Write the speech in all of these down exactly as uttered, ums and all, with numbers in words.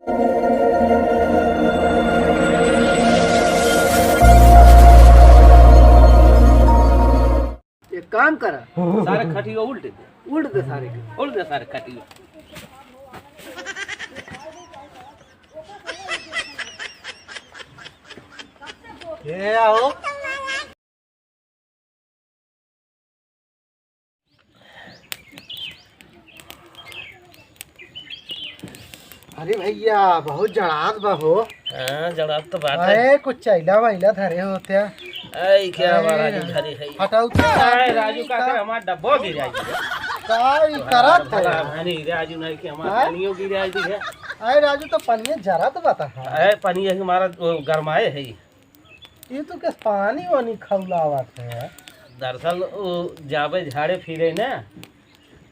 एक काम करा। सारे खटियो उल्ट दे। उल्ट दे सारे के। उल्ट दे सारे खटियो। ये आओ। अरे भैया, बहुत जड़ात बा हो। हाँ, जड़ात तो बात है। अरे, कुछ चैला वैला धरे होते हैं। ऐ, क्या अरे, बात है, धरे है। हटाओ तो। अरे, राजू का का हमार डब्बो गिरा दिया। का ई करत है? भला नहीं, राजू नहीं कि हमार हाँ? पानियो गिरा दिया। अरे, राजू तो पानिये जरा तो बता है। अरे, पानी है हमारा, वो गरमाए है। ई तो के पानी वानी खौलावत है। दरअसल, वो जाबे झाड़े फिरे ना,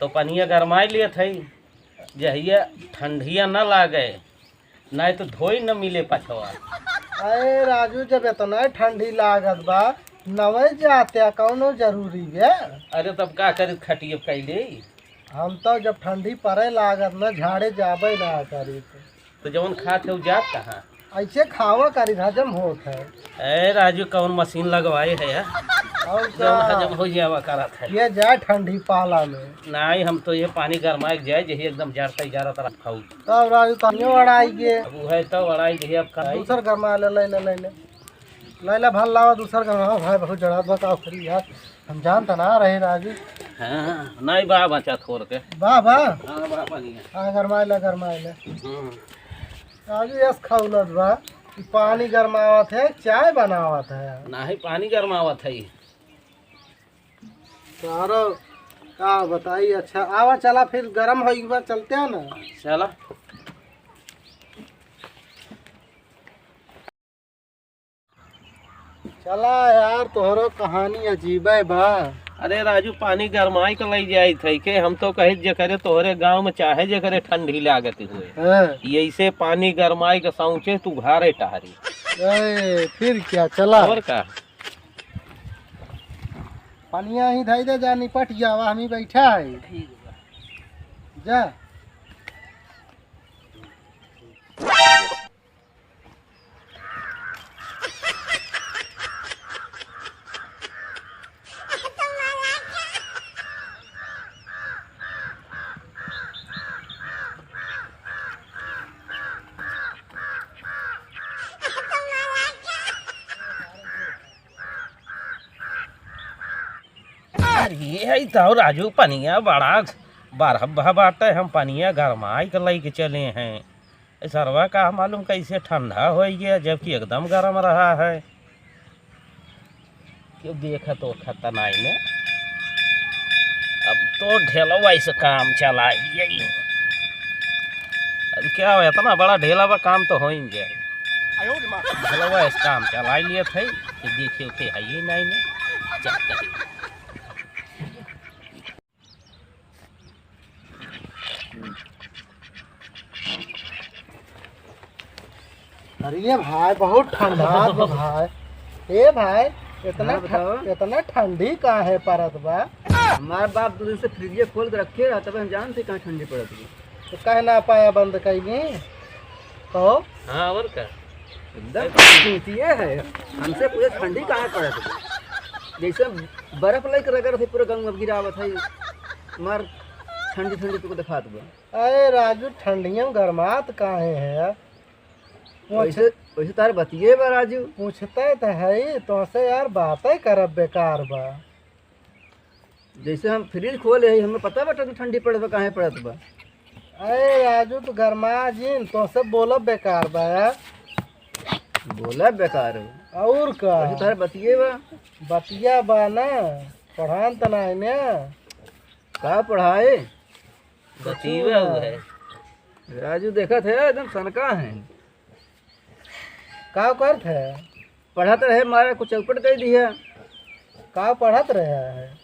तो पनिया गरमाई लेत है। जहिया ठंडिया न लागे, नाहीं तो धोई न मिले पछवा। अरे राजू, जब इतना ठंडी लागत बा, नवे जात्या कौनो जरूरी बे? अरे तब का करी, खटिए कैले। हम तो जब ठंडी पड़े लागत न, झाड़े जाबे ना करी। तो जवन खात है, उ जात कहाँ? ऐसे खावा करी, हजम होत है। ए राजू, कौन मशीन लगवाए है यार? और जवन का? हजम हो जावा करत है। ये जाए ठंडी पाला में। नाहीं, हम तो ये पानी गरमाए के जाए, जही एकदम जरता ही जरत रहा खाऊ। तब राजू तनियो अड़ाई के। अब वो है तो अड़ाई के, अब खाई। दूसर गरमा ले, ले, ले, ले, ले। ले, ले, भल लावा दूसर गरमा, भाई बहुत जड़ा बा, का करी यार। हम जानता ना रहे राजू। हाँ, नाहीं बा बचा थोर के। बा, बा। हाँ, बा पानी है। हाँ, गरमाए ले, गरमाए ले। हम्म। राजू यस खौलत बा कि पानी गरमावत है, चाय बनावत है। नाहीं, पानी गरमावत है। तारो का बताई, अच्छा, आवा चला फिर गरम होई बा, चलते हैं ना। चला। चला यार, तोहरो कहानी अजीबे बा। अरे राजू, पानी गरमाई के लई जाइत है के? हम तो कहे जेकरे तोहरे गांव में चाहे जेकरे ठंडी लागत हुए, हाँ। ये ऐसे पानी गरमाई के सौंचे तू घरे टहरी। ए, फिर क्या, चला। और का? पनिया ही धई दे, जा निपट जावा, हम ही बैठा है। ठीक बा। जा। अरे, ये है तो राजू, पनिया बड़ा बरफ बा बाटे, हम पनिया गरमाई के लइके चले हैं। ए सरवा का मालूम कैसे ठंडा होइ गया, जबकि एकदम गरम रहा है। क्यों देखत ओखत नाई ने। अब तो ढेलवा से काम चलाई। अब क्या हो, इतना बड़ा ढेला बा, काम तो हो ही जाए। ढेलवा से काम चलाई लिए थे, तो देखियो के है ये नाई ने। चल, चल। अरे भाई, बहुत ठंडा बा भाई। ए भाई, इतना हाँ, ठं-, बताओ। इतना ठंडी काहे परत बा? हमार बाप दो दिन से फ्रिज खोल के रखे रहा, तब हम जानते कहाँ ठंडी पड़त बा। तो काहे ना पाया बंद कइली? कहो। हाँ, और का? एकदम चूतिए है। हमसे पूछे ठंडी काहे पड़त बा? जैसे बर्फ लेके रगड़ थे पूरे गाँव में गिरावत है। मार ठंडी ठंडी तुमको दिखात बा। अरे राजू, ठंडिया में गरमात काहे है यार? पूछ- वैसे, वैसे तार बतिये बा राजू। पूछते तो है ही, तोसे यार बातें करब बेकार बा। जैसे हम फ्रिज खोले हई, हमें पता बा ठंडी पड़त बा, काहे पड़त बा। अरे राजू, तू गरमा जिन, तोसे बोलब बेकार बा यार। बोलब बेकार हो। और का? वैसे तार बतिये बा। बतिया बा ना, पढ़ान त ना है ना। का पढ़ाए? बतिया बा है। राजू देखत है, एकदम सनका है। का करत है? पढ़त रहे, मारे कुछ चौपट कइ दिया। का पढ़त रहे है?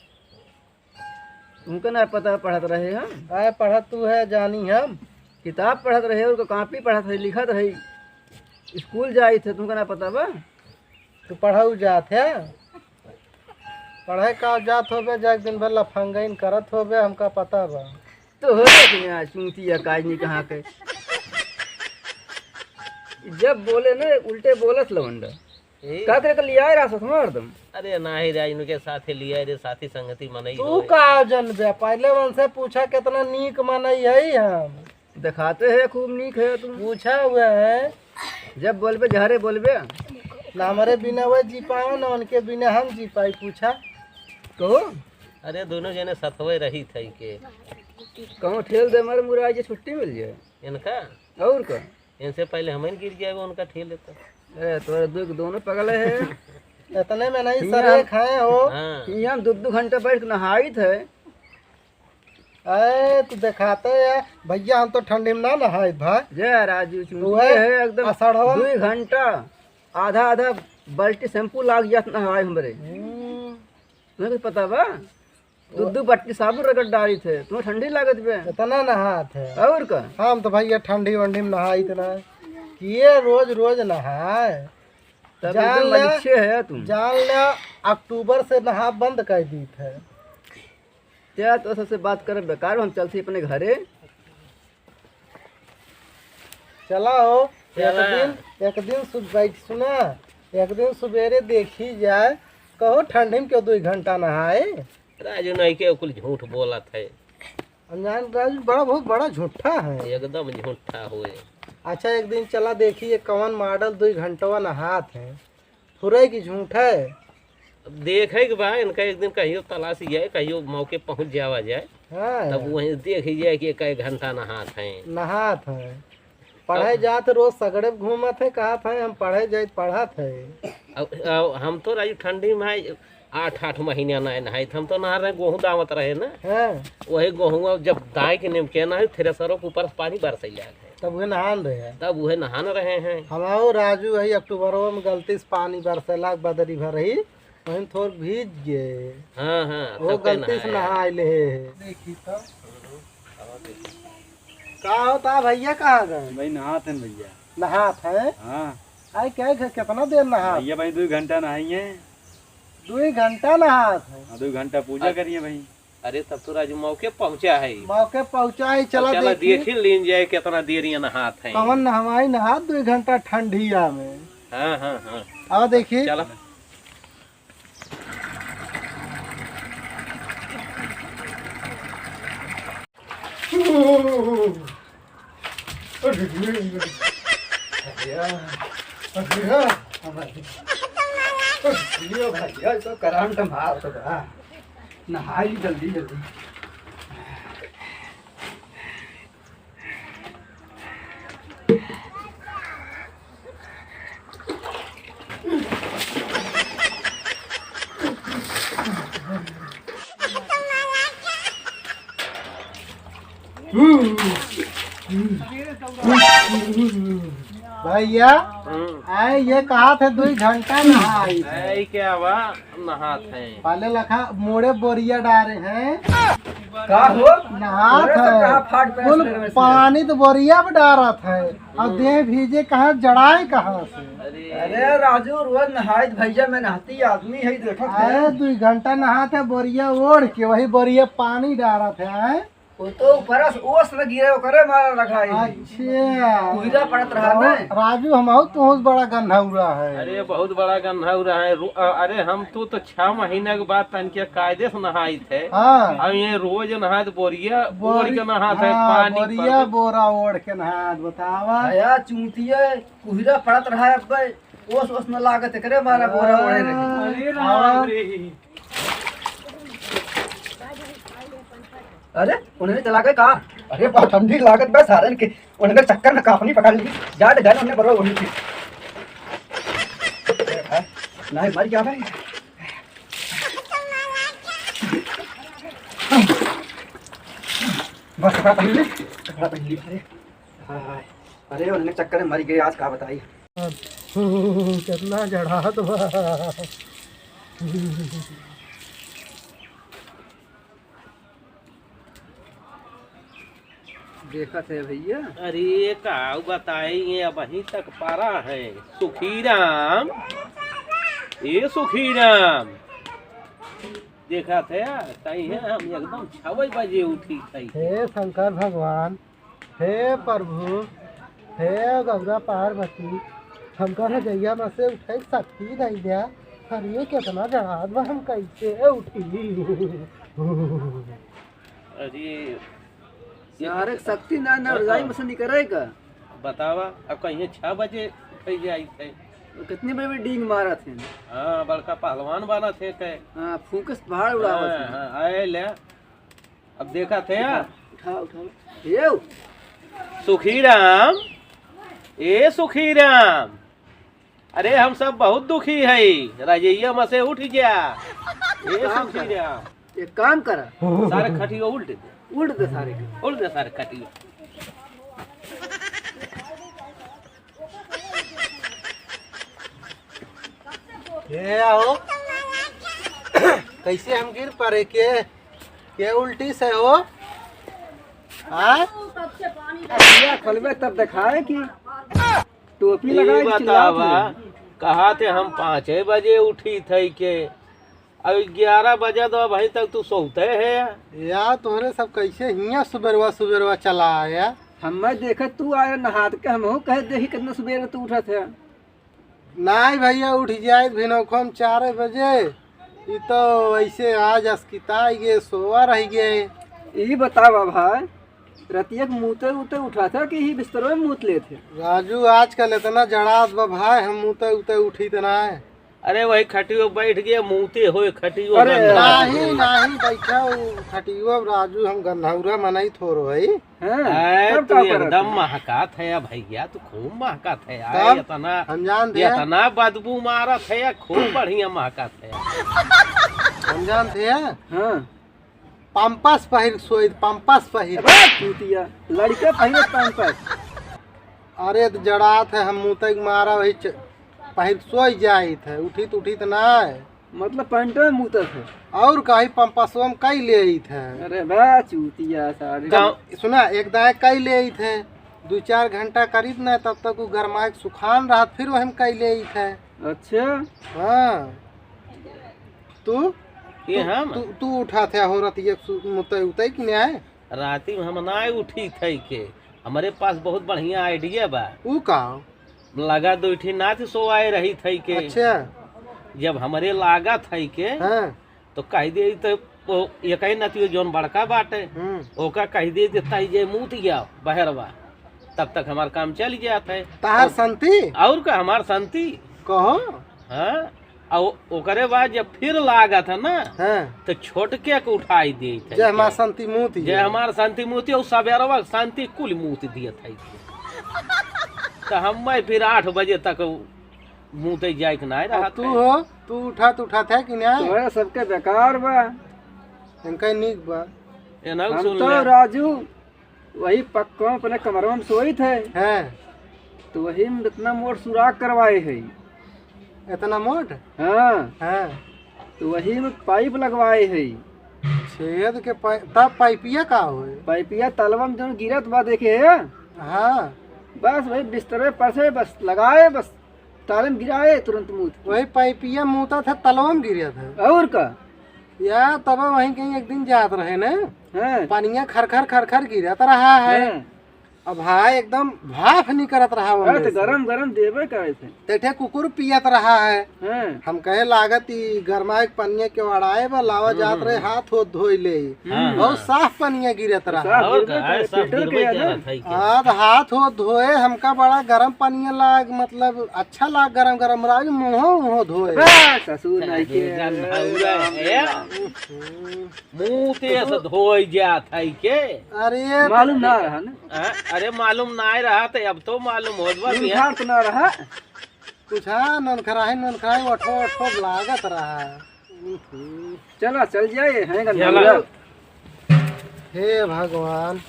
तुमके ना पता पढ़त रहे हम। आए पढ़त तू है, जानी हम। किताब पढ़त रहे और कापी पढ़त है, लिखत है। स्कूल जाइत है, तुमके ना पता बा? तू पढ़ऊ जात है? पढ़े का जात होबे, जा एक दिन भर लफंगइन करत होबे, हमका पता बा। तो हो गया कि ना, चूतिया काजनी कहाँ के। जब बोले ना, उल्टे बोलत लवंडा। ए? का करे, तो लियाए रहा ससुर हरदम। अरे नाही रे, इनके साथे लियाए रे, साथी संगति मनई तू होए। का जनबे? पहले उनसे पूछा, कितना नीक मनई है हम। दिखाते हैं खूब नीक है तुम। पूछा हुआ है। जब बोलबे, जहरे बोलबे। ना हमरे बिना वह जी पाओ, ना उनके बिना हम जी पाई। पूछा। कहो। अरे, दोनों जने सथवे रही थे के। कहूँ ठेल दे, हमारे मुराई जे छुट्टी मिल जाए। इनका? और का? इनसे पहले हम ही गिर जाए, उनका ठेल देता। अरे, तोरे दो, दोनों पगले है। इतने में नहीं हियाँ सर, हम एक है हो। हाँ। हियाँ हम दो, दो घंटा बैठ के नहाई थे। अरे, तू दिखाते है भैया, हम तो ठंडी में ना नहाई भाई। जय राजू, चूतिया वह है एकदम। असड़वा। दो घंटा, आधा, आधा बाल्टी शैम्पू लाग जात नहाए हमरे। हम्म। तुम्हें कुछ पता बा? दू, दू बट्टी साबुन रगड़ डारी थे, तुम्हें ठंडी लागत बे। इतना नहात है। और का? हम तो भैया ठंडी वंडी में नहाई इतना। कि ये रोज, रोज नहाए। तब जान एकदम ले, मलिच्छे है तुम। जान ले, अक्टूबर से नहा बंद कर दी थे। क्या तो सबसे बात करे बेकार, हम चलते अपने घरे। चला हो, एक चला। दिन, एक दिन सुब-, बैठ, सुना, एक दिन सुबेरे देखी जाए, कहो ठंडी में क्यों दो घंटा नहाए? राजू नहीं के कुल झूठ बोलत है। अनजान राजू बड़ा, बहुत बड़ा झूठा है। एकदम झूठा होए। अच्छा, एक दिन चला देखी ये कौन मॉडल दो घंटवा नहात है। फुरै की झूठ है। अब देखे के बा, इनका एक दिन कहियो तलाशी जाए, कहियो मौके पहुँच जावा जाए। हाँ। तब वहीं देखी जाए कि कई घंटा नहात हैं। नहात हैं। पढ़े अब जात रोज सगड़े घूमत है, कहत है हम पढ़े जाइत पढ़त है। अब, अब हम तो राजू ठंडी में है, आठ, आठ महीना नहीं नहाइत, हम तो नहा रहे, गेहूँ दावत रहे ना। हाँ। वही गेहूँ जब दाए के निमके ना है, थ्रेसरों के ऊपर से पानी बरसै जात है। तब वह नहान रहे हैं। तब वह नहान रहे हैं। हमारो राजू है, अक्टूबरवा में गलती से पानी बरसेला, बदरी भर रही, वहीं थोर भीज गए। हाँ, हाँ, वो तब के गलती से नहाए। नहा ले है। देखी तो। का होता भैया, कहाँ गए? भाई नहात हैं भैया। नहात हैं? हाँ। आई क्या घ-, कितना देर नहा? भैया भाई दो घंटा नहाई हैं। दो घंटा नहात हैं? हाँ, दो घंटा पूजा अ-, करिए भाई। अरे, तब तो राजू मौके पहुँचा है। मौके पहुँचा है, अब चला चला देखी। देखी लीन जाए, कितना देर ये नहात हैं। कवन नहवाई नहात, दो घंटा ठंडिया में। हाँ, हाँ, हाँ। अब देखी। चला। अरे, अरे, अरे, अरे, भैया, ये तो करंट मार तो रहा। नहाई जल्दी, जल्दी। भैया, हम्म। आए, ये कहा थे दो घंटा नहाई थे। ऐ क्या बा, नहात हैं। पहले लखा मोड़े बोरिया डारे हैं। का हो? नहात तोरे से है। कहाँ फाट पैर कुल से मेरे से? पानी तो बोरिया में डारत है। और हम्म। देह भीजे कहाँ, जड़ाए कहाँ से? अरे। अरे राजू, रोज नहाइत भैया, मैं नहाती आदमी है, देखत है। अरे, दो घंटा नहात है बोरिया ओढ़ के, वही बोरिया पानी डारत है, हैं? वो तो ऊपर से ओस में गिरे, ओकरे मारा रखा है। अच्छा। कुहरा पड़त रहा और ना। राजू, हम बहुत, बहुत बड़ा गन्हौरा है। अरे, बहुत बड़ा गन्हौरा है। रु-, अ-, अरे, हम तो, तो छह महीना के बाद तनके कायदे से नहाइत है। हाँ। अब ये रोज नहात बोरिया, बोरी-, ओढ़ के नहात है, हाँ, पानी बोरिया पड़त। बोरा ओढ़ के नहात, बतावा। भैया, चूतिया, कुहरा पड़त रहा है, अब ओस, ओस न लागत, एकरे मारा बोरा ओढ़े रहे। अरे राम रे। अरे, उन्हें चला गए का? अरे, बहुत ठंडी लागत बा सारन के। उन्हें चक्कर में कांपनी पकड़ ली। जा, जा, उन्हें बरो उन्हें की। नहीं, मर गया भाई। बस, कपड़ा पहन ले, कपड़ा पहन ले। अरे, हाय, हाय। अरे, उन्हें चक्कर में मर गए, आज का बताई। कितना जड़ात बा। देखत है भैया। अरे, का बताई, ये अबहीं तक परा है। सुखीराम, ए सुखीराम, देखत है, तई है, हम एकदम छवै बजे उठी थई। हे शंकर भगवान, हे प्रभु, हे गौरा पार्वती, हमका रजइया में से उठे के शक्ति दे द्या। अरे केतना जड़ात बा, हम कैसे उठी? अरे, सारे शक्ति ना, ना रजाई में से निकरे का। बतावा, अब कहीं छह बजे उठे जाई थे। कितने बजे में डींग मारत हैं? हाँ, बड़का पहलवान बनत है के। हाँ, फूंकस पहाड़ उड़ावत हाँ, हैं। हाँ, आए ले। अब देखा थे, हाँ। उठा, उठा, उठा। ये सुखीराम, ए सुखीराम, अरे हम सब बहुत दुखी है, रजइया में से उठ जा। ए काम कर। सुखीराम, एक काम कर। सारे खटियो उल्ट दे। उल्ट दे सारे के। उल्ट दे सारे खटियो। ये आओ। कैसे हम गिर पड़े के? ये उल्टी से हो? हाँ? अखिया खोलबे तब देखाए कि टोपी ई लगाए के चिल्लात बतावा, है। कहा थे हम पाँचे बजे उठी थे के, अब ग्यारह बजे तो अभी तक तू सोते है। या तोहरे सब कैसे हियाँ सुबेरवा सुबेरवा चला आया? हमें देखे तू आए नहात के, हमहू कहे देखी कितना सुबेरे तू उठत है। नाई भैया, उठ जाए भिनौखो हम चार बजे। ई तो ऐसे आज अस्किता गए, सोवा रह गए। ई बतावा भाई, रतिया के मूते उते उठा था कि ही बिस्तरवे में मूत लेत है? राजू, आजकल इतना जड़ात बा भाई, हम मूते उते उठी त ना है। अरे वही खटियो बैठ गए, मूते होए खटियो अरे गंदा। नाही, नाही, बैठा उ खटियो, राजू, हम गन्हौरा मनई थोरो है। हाँ, आए, तब तू का करत एकदम है? महकात है या भैया, तू खूब महकात है यार, तब इतना, हम जानते हैं। इतना बदबू मारत है या, खूब बढ़िया महकात है। हम जानते हैं। हाँ। पम्पस पहिर सोई, पम्पस पहिर। अबे चूतिया, लड़का पहिरे पम्पस। अरे, तो जड़ात है, हम मुतई के मारा वही च-, पहिर सोई जाइत है, उठित, उठित ना है। मतलब पैंटो में मूतत है। और कहीं पम्पसवा में कई लेइत है। अरे बा चूतिया सारे। गाँव सुना, एक दाएं कई लेइत है, दो चार घंटा करीब ना, तब तक वो गरमाए के सुखान रहत, फिर वही में कई लेइत है। अच्छा। हाँ। तू? ये तू, हम? तू, तू उठा थे हो रतिया सु-, मुतई उतई कि नहीं आए? राती में हम ना उठी थे के, हमरे पास बहुत बढ़िया idea बा। ऊ का? लगा दो इठी नाच सोआए रही थई के। अच्छा। जब हमरे लागा थई के, हाँ। तो कह दे तो वो ये कही ना, तू जौन बड़का बाटे, हम्म। ओका कह दे जे तई जे मूत गया बहरवा, तब तक हमार काम चल जात है। तहार और संती? और का हमार संती? कहो। हाँ। आ ओ-, ओकरे बाद जब फिर लागत है ना, हाँ। तो छोटके के उठाई देत है जे हमार के। संती मूत जे गया। हमार संती मूती, और सबेरवा संती कुल मूत दियत है। तो हम फिर आठ बजे तक मूते जाए के ना अब रहत तू है। हो, तू उठा, तू उठा था कि ना? तोहरा सबके बेकार बा। इनका नीक बा। ए ना हम सुन तो ले। राजू वही पक्का अपने कमरवा में सोइत है। हाँ। तो वही में इतना मोट सुराख करवाए है। इतना मोट? हाँ। हाँ। तो वही में पाइप लगवाए है। छेद के पाइ-, तब पाइपिया का होए? पाइपिया तलवा में जौन गिरत बा देखे है? हाँ। बस वही बिस्तरे पर से बस लगाए, बस ताले में गिराए, तुरंत मूत। वही पाइपिया मूता था, तलवा में गिरा था। और का? या तब वहीं कहीं एक दिन जात रहे ने, हाँ। पनिया खरखर खरखर गिरत रहा है। हाँ। अब भाई एकदम भाफ निकरत रहा वो अरे, में तो से। गरम गरम देबे करे थे। तेठे कुकुर पियत रहा है। हाँ। हम कहे लागत ई गरमाए के पनिया के वड़ाए बा, लावा हम्म, जात रहे, हम्म। हाथ होत धोई ले। हाँ, बहुत हाँ। साफ पनिया गिरत रहा। साफ और गिरबे का है, करे, साफ फिल्टर गिरबे के है ना। करत है के। हाँ, तो हाथ होत धोए, हमका बड़ा गरम पनिया लाग, मतलब अच्छा लाग गरम गरम, राज मुँहो उहो धोए। बस, ससुर नहीं के। गंधौरा है। हम्म। मुँह ते से धोई जात है के। अरे, मालूम ना रहा ना। हाँ, अरे, मालूम ना रहा, तो अब तो मालूम होत बा, ननखा तो ना रहा। कुछ हाँ, ननखराही, ननखराही, ओठो, ओठो लागत रहा। चला, चल जाए, हैं चला। गंधौरा। हे भगवान,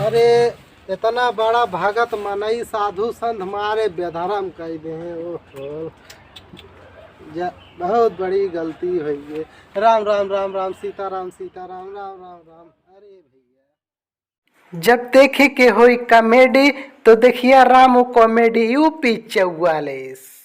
अरे, इतना बड़ा भगत मनई, साधु संत मारे बेधर्म कई दे हैं, ओहो। जा, बहुत बड़ी गलती हुई है। राम, राम, राम, राम, सीता राम, सीता राम, राम, राम, राम। अरे भैया। जब देखे के होई comedy, तो देखिया रामू comedy U P चौवालीस।